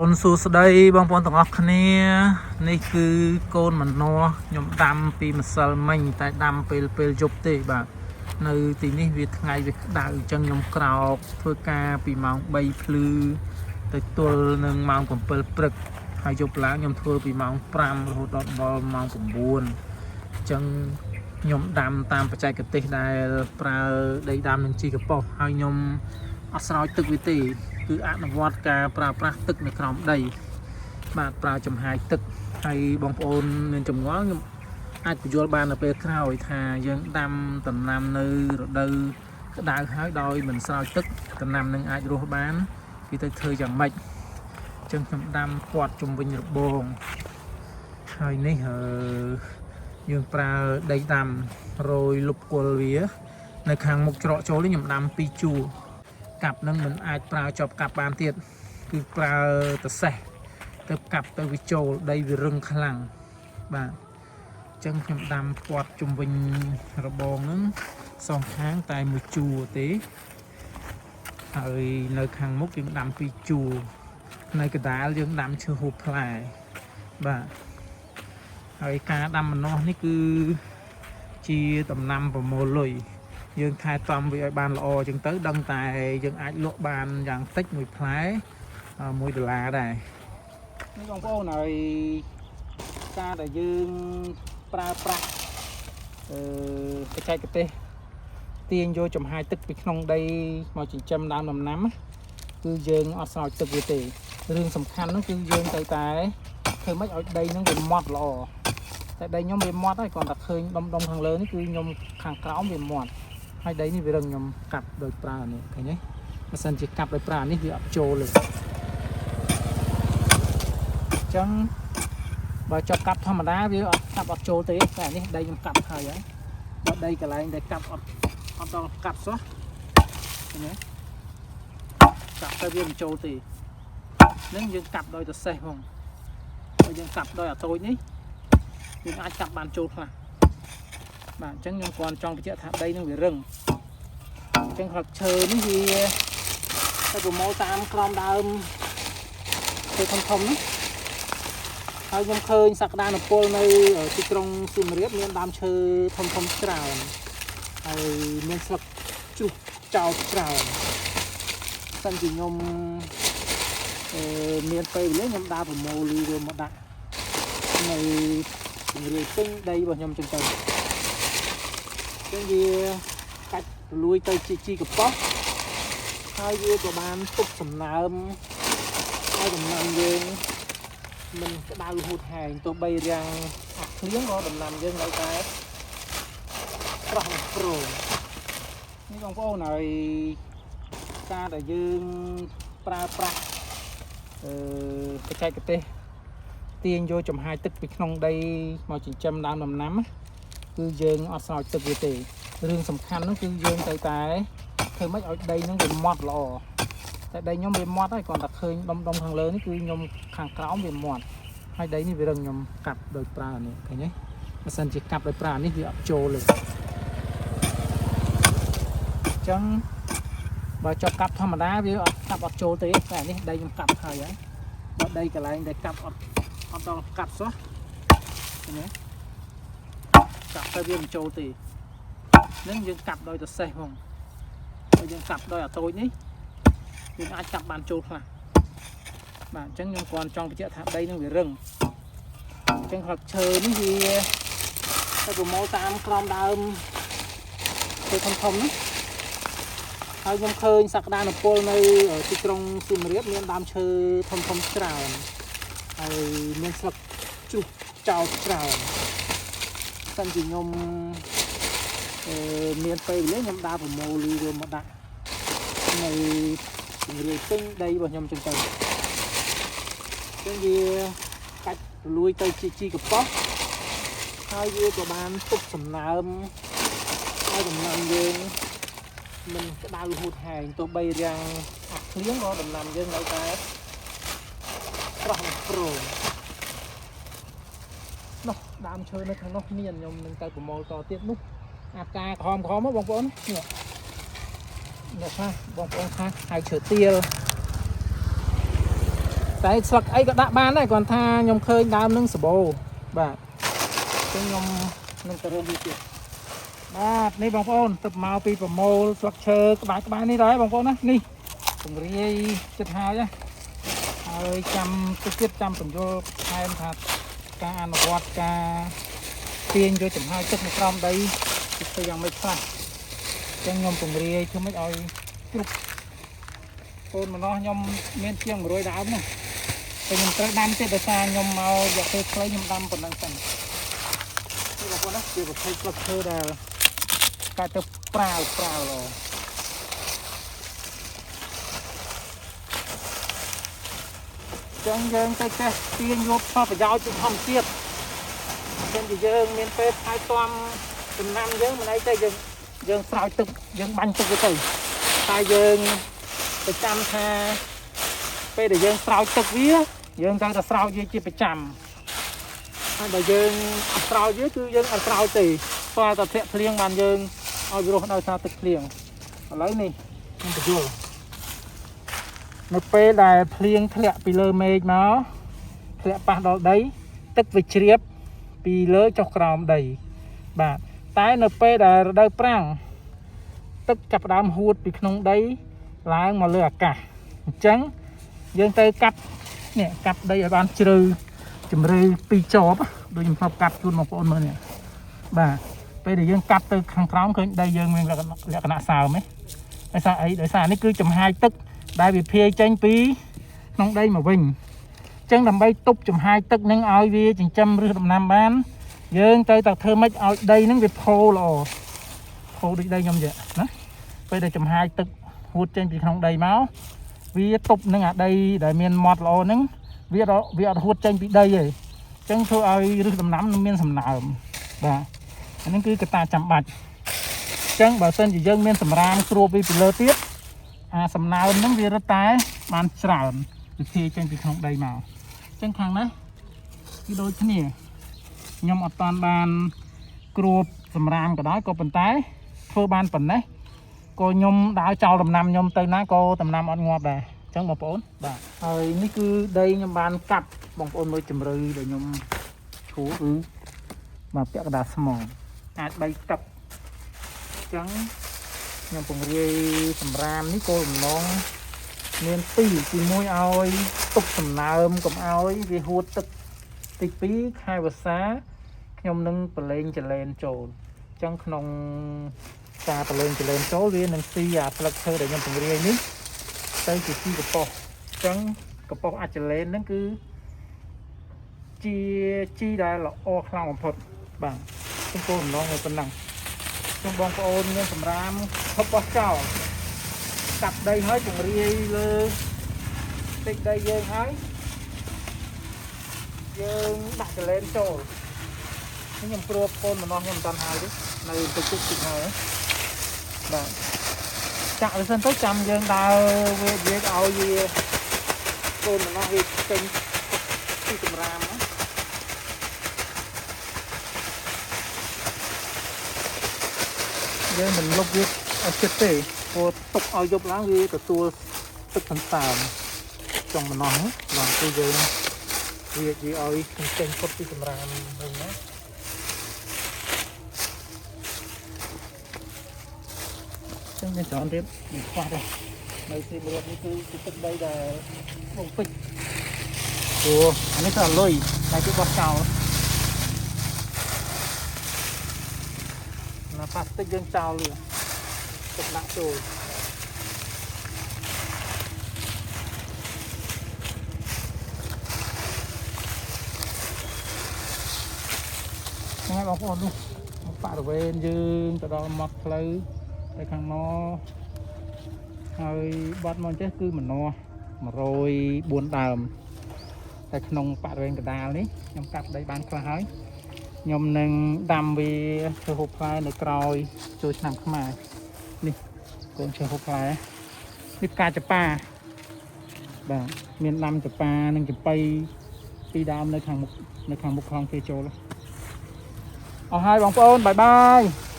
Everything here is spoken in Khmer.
អូនសួស្តីបងប្អូនទាំងអស់គ្នានេះគឺកូនម្នាស់ខ្ញុំដាំពីម្សិលមិញតែដាំពេលពេលយប់ទេបាទនៅទីនេះវាថ្ងៃវាក្តៅអញ្ចឹងខ្ញុំក្រោកធ្វើការពីម៉ោង3ភ្លឺទៅទល់នឹងម៉ោង7ព្រឹកហើយយប់ឡើងខ្ញុំធ្វើពីម៉ោង5រហូតដល់ម៉ោង9អញ្ចឹងខ្ញុំដាំតាមបច្ចេកទេសដែលប្រើដីដាំនឹងជីកប៉ុសហើយខ្ញុំអត់ស្រោចទឹកវាទេ គឺអនុវត្តការប្រើប្រាស់ទឹកនៅក្រោមដីបាទប្រើចំហាយទឹកហើយបងប្អូនមានចម្ងល់ខ្ញុំអាចពន្យល់បាននៅពេលក្រោយថាយើងដាំដំណាំនៅរដូវក្តៅហើយដោយមិនស្រោចទឹកដំណាំនឹងអាចរស់បានគេទៅធ្វើយ៉ាងម៉េចអញ្ចឹងខ្ញុំដាំព័ទ្ធជុំវិញរបងហើយនេះអឺយើងប្រើដីដាំរោយលុបគល់វា នៅខាងមុខច្រកចូលនេះខ្ញុំដាំពីរជួរ កាប់នឹងមិនអាចប្រើជាប់កាប់បានទៀតគឺប្រើតសេះទៅកាប់ទៅវាចូលដីវារឹងខ្លាំងបាទអញ្ចឹងខ្ញុំដាំព័ទ្ធជុំវិញរបងហ្នឹងសងខាងតែមួយជួរទេហើយនៅខាងមុខយើងដាំពីរជួរនៅកណ្ដាលយើងដាំឈើហូបផ្លែបាទហើយការដាំម្នាស់នេះគឺជាដំណាំប្រមូលលុយ យើងថែទាំវាឲ្យបានល្អអញ្ចឹងទៅដឹងតែយើងអាចលក់បានយ៉ាងតិចមួយផ្លែ1ដុល្លារដែរនេះបងប្អូនហើយការដែលយើងប្រើប្រាស់អឺបច្ចេកទេសទាញយកចំហាយទឹកពីក្នុងដីមកចិញ្ចឹមដើមដំណាំណាគឺយើងអត់ស្រោចទឹកវាទេរឿងសំខាន់នោះគឺយើងត្រូវតែធ្វើម៉េចឲ្យដីហ្នឹងវាម៉ត់ល្អតែដីខ្ញុំវាម៉ត់ហើយគ្រាន់តែឃើញដុំដុំខាងលើនេះគឺខ្ញុំខាងក្រោមវាម៉ត់ ហើយដីនេះវារឹងខ្ញុំកាប់ដោយប្រើនេះឃើញទេបើសិនជាកាប់ដោយប្រើនេះវាអត់ចូលទេអញ្ចឹងបើចប់កាប់ធម្មតាវាអត់កាប់អត់ចូលទេតែនេះដីខ្ញុំកាប់ហើយហើយបើដីកន្លែងដែលកាប់អត់អត់ដល់កាប់សោះឃើញទេកាប់ទៅវាមិនចូលទេនឹងយើងកាប់ដោយតសេះហ្មងបើយើងកាប់ដោយអាតូចនេះយើងអាចកាប់បានចូលខ្លះបាទអញ្ចឹងខ្ញុំគ្រាន់ចង់បញ្ជាក់ថាដីនឹងវារឹង អញ្ចឹងស្លឹកឈើនេះវាទៅប្រមូលតាមក្រោមដើមឈើធំធំៗនោះហើយខ្ញុំឃើញសក្តានុពលនៅទីក្រុងសៀមរាបមានដើមឈើធំធំៗច្រើនហើយមានស្លឹកជ្រុះចោលច្រើនសិនជាខ្ញុំអឺមានពេលវេលាខ្ញុំដើរប្រមូលលីវាមកដាក់នៅពង្រាយពេញដីរបស់ខ្ញុំចឹងទៅអញ្ចឹងវាកាច់រលួយទៅជាជីកប៉ុស ហើយវាក៏បានទប់សំណើមឲ្យដំណាំយើងមិនក្តៅហួតហែងទោះបីរាំងអាក់ភ្លៀងក៏ដំណាំយើងនៅតែស្រស់និងព្រមនេះបងប្អូនហើយការដែលយើងប្រើប្រាស់អឺបច្ចេកទេសទាញយកចំហាយទឹកពីក្នុងដីមកចិញ្ចឹមដើមដំណាំណាគឺយើងអត់ស្រោចទឹកវាទេរឿងសំខាន់នោះគឺយើងត្រូវតែ ធ្វើម៉េចឲ្យដីហ្នឹងវាម៉ត់ល្អតែដីខ្ញុំវាម៉ត់ហើយគ្រាន់តែឃើញដុំដុំខាងលើនេះគឺខ្ញុំខាងក្រោមវាម៉ត់ហើយដីនេះវារឹងខ្ញុំកាប់ដោយប្រើនេះឃើញទេបើសិនជាកាប់ដោយប្រើនេះវាអត់ចូលទេអញ្ចឹងបើចប់កាប់ធម្មតាវាអត់កាប់អត់ចូលទេតែនេះដីខ្ញុំកាប់ហើយហើយបើដីកន្លែងដែលកាប់អត់អត់ដល់កាប់សោះឃើញទេកាប់ទៅវាមិនចូលទេនឹងយើងកាប់ដោយតសេះហ្មង បើយើងកាប់ដោយអាតូចនេះយើងអាចកាប់បានចូលខ្លះបាទអញ្ចឹងខ្ញុំគ្រាន់ចង់បញ្ជាក់ថាដីនឹងវារឹងអញ្ចឹងស្លឹកឈើនេះវាទៅប្រមូលតាមក្រោមដើមឈើធំធំៗនោះហើយខ្ញុំឃើញសក្តានុពលនៅទីក្រុងសៀមរាបមានដើមឈើធំធំៗច្រើនហើយមានស្លឹកជ្រុះចោលច្រើនសិនជាខ្ញុំអឺមានពេលវេលាខ្ញុំដើរប្រមូលលីវាមកដាក់ នៅពង្រាយពេញដីរបស់ខ្ញុំចឹងទៅអញ្ចឹងវាកាច់រលួយទៅជាជីកប៉ុសហើយវាក៏បានទប់សំណើមឲ្យដំណាំយើងមិនក្តៅហួតហែងទោះបីរាំងអាក់ភ្លៀងក៏ដំណាំយើងនៅតែស្រស់និងព្រមនោះដើមឈើនៅខាងនោះមានខ្ញុំនឹងទៅប្រមូលតទៀតនោះអាផ្កាក្រហមក្រហមហ៎បងប្អូននេះ អ្នកខ្លះបងប្អូនខ្លះហៅឈើទាល តែស្លឹកអីក៏ដាក់បានដែរគ្រាន់ថាខ្ញុំឃើញដើមនឹងសបោបាទអញ្ចឹងខ្ញុំនឹងទៅរើសវាទៀតបាទនេះបងប្អូនទៅមកពីប្រមូលស្លឹកឈើក្បែរក្បែរនេះដែរបងប្អូនណានេះពង្រាយចិត្តហើយណាហើយចាំទៅទៀតចាំបញ្យល់បន្ថែមថាការអនុវត្តការទាញយកចំហាយទឹកនៅក្រោមដីគឺធ្វើយ៉ាងម៉េចខ្លះអញ្ចឹងខ្ញុំពង្រាយធ្វើម៉េចឲ្យគ្រប់កូនម្នាស់ខ្ញុំមានជាង100ដើមណា តែខ្ញុំត្រូវដាំទៀតដោយសារខ្ញុំមករយៈពេលខ្លីខ្ញុំដាំប៉ុណ្ណឹងសិននេះបងប្អូនណាជាប្រភេទស្លឹកឈើដែលកាច់ទៅប្រាវប្រាវល្អចឹងយើងទៅចេះទាញយកផលប្រយោជន៍ពីធម្មជាតិចឹងជាយើងមានពេលថែទាំចំណាំយើងមិនអីទេយើងយើងស្រោចទឹកយើងបាញ់ទឹកវាទៅតែយើងទៅចាំថាពេលដែលយើងស្រោចទឹកវាយើងត្រូវតែស្រោចវាជាប្រចាំហើយបើយើងអត់ស្រោចវាគឺយើងអត់ស្រោចទេស្គាល់តែធ្លាក់ភ្លៀងបានយើងឲ្យវារស់ដោយសារទឹកភ្លៀងឥឡូវនេះខ្ញុំបញ្យល់នៅពេលដែលភ្លៀងធ្លាក់ពីលើមេឃមកធ្លាក់ប៉ះដល់ដីទឹកវាជ្រាបពីលើចុះក្រោមដីបាទតែនៅពេលដែលរដូវប្រាំងទឹកចាប់ផ្ដើមហួតពីក្នុងដីឡើងមកលើអាកាសអញ្ចឹងយើងទៅកាប់នេះកាប់ដីឲ្យបានជ្រៅជំរៅពីរចប់ដូចខ្ញុំធ្លាប់កាប់ជូនបងប្អូនមើលនេះបាទពេលដែលយើងកាប់ទៅខាងក្រោមឃើញដីយើងមានលក្ខណៈលក្ខណៈសើមទេដោយសារអីដោយសារនេះគឺចំហាយទឹកដែលវាភាយចេញពីក្នុងដីមកវិញអញ្ចឹងដើម្បីទប់ចំហាយទឹកនឹងឲ្យវាចិញ្ចឹមឫសដំណាំបានយើងត្រូវតែធ្វើម៉េចឲ្យដីនឹងវាផូរល្អផូរដូចដីខ្ញុំយៈណាពេលដែលចំហាយទឹកហួតចេញពីក្នុងដីមកវាទប់នឹងអាដីដែលមានម៉ត់ល្អហ្នឹងវាអត់វាអត់ហួតចេញពីដីទេអញ្ចឹងធ្វើឲ្យឫសដំណាំនឹងមានសំណើមបាទអានេះគឺកត្តាចាំបាច់អញ្ចឹងបើសិនជាយើងមានសម្រាមគ្របវាពីលើទៀតអាសំណើមហ្នឹងវារឹតតែបានច្រើនវិធីចេញពីក្នុងដីមកអញ្ចឹងខាងនេះគឺដូចគ្នាខ្ញុំអត់តាន់បានគ្របសម្រាមក៏ដោយក៏ប៉ុន្តែធ្វើបានប៉ុណ្ណេះក៏ខ្ញុំដើរចោលដំណាំខ្ញុំទៅណាក៏ដំណាំអត់ងាប់ដែរអញ្ចឹងបងប្អូនបាទហើយនេះគឺដីខ្ញុំបានកាប់បងប្អូនមើលជំរៅដែលខ្ញុំឈូគឺបាទពាក់កណ្ដាលស្មងអាច3ទឹកអញ្ចឹងខ្ញុំពង្រាយសម្រាមនេះគោលបំណងមាន2ទី1ឲ្យទុកសំណើមកុំឲ្យវាហួតទឹកទី2ខែវស្សាខ្ញុំនឹងប្រឡែងចលែនចូលអញ្ចឹងក្នុងការប្រឡែងចលែនចូលវានឹងស៊ីអាស្លឹកឈើដែលខ្ញុំពង្រាយនេះទៅជាជីកប៉ុសអញ្ចឹងកប៉ុសអាចលែនហ្នឹងគឺជាជីដែលល្អខ្លាំងបំផុតបាទខ្ញុំគោលបំណងឲ្យប៉ុណ្ណឹងខ្ញុំបងប្អូនមានសម្រាមឈប់បោះចោលកាប់ដីហើយពង្រាយលើតិចដីយើងហើយយើងដាក់ចលែនចូលខ្ញុំគ្របកូនម្នាស់ខ្ញុំមិនតាន់ហើយទេនៅតិចតិចតិចហើយបាទចាក់វាសិនទៅចាំយើងដើរវានិយាយឲ្យវាកូនម្នាស់វាចេញពីសម្រាមណាយើងមិនលុបវាឲ្យចិត្តទេព្រោះទុកឲ្យយប់ឡើងវាទទួលទឹកសន្សើមចុងម្នាស់ហ្នឹងបាទគឺយើងវានិយាយឲ្យចេញផុតពីសម្រាមវិញណាចឹងមានច្រើនទៀតមិនខ្វះទេនៅសៀមរាបនេះគឺទឹកដីដែលបំពេចព្រោះអានេះទៅអលុយតែគឺបោះចោលណាប៉ាស្ទិកយើងចោលវាទុកដាក់ចូលហ្នឹងហើយបងប្អូននោះបរិវេណយើងទៅដល់មាត់ផ្លូវទៅខាងមកហើយបាត់មកចេះគឺម្នាស់104ដើមតែក្នុងបរិវេណកណ្ដាលនេះខ្ញុំកាត់ដីបានខ្លះហើយខ្ញុំនឹងដាំវាឈើហូបផ្លែនៅក្រោយចូលឆ្នាំខ្មែរនេះកូនឈើហូបផ្លែនេះផ្កាចប៉ាបាទមានដាំចប៉ានិងចំប៉ីពីរដើមនៅខាងមុខនៅខាងមុខខ្លងគេចូលអស់ហើយបងប្អូន bye bye.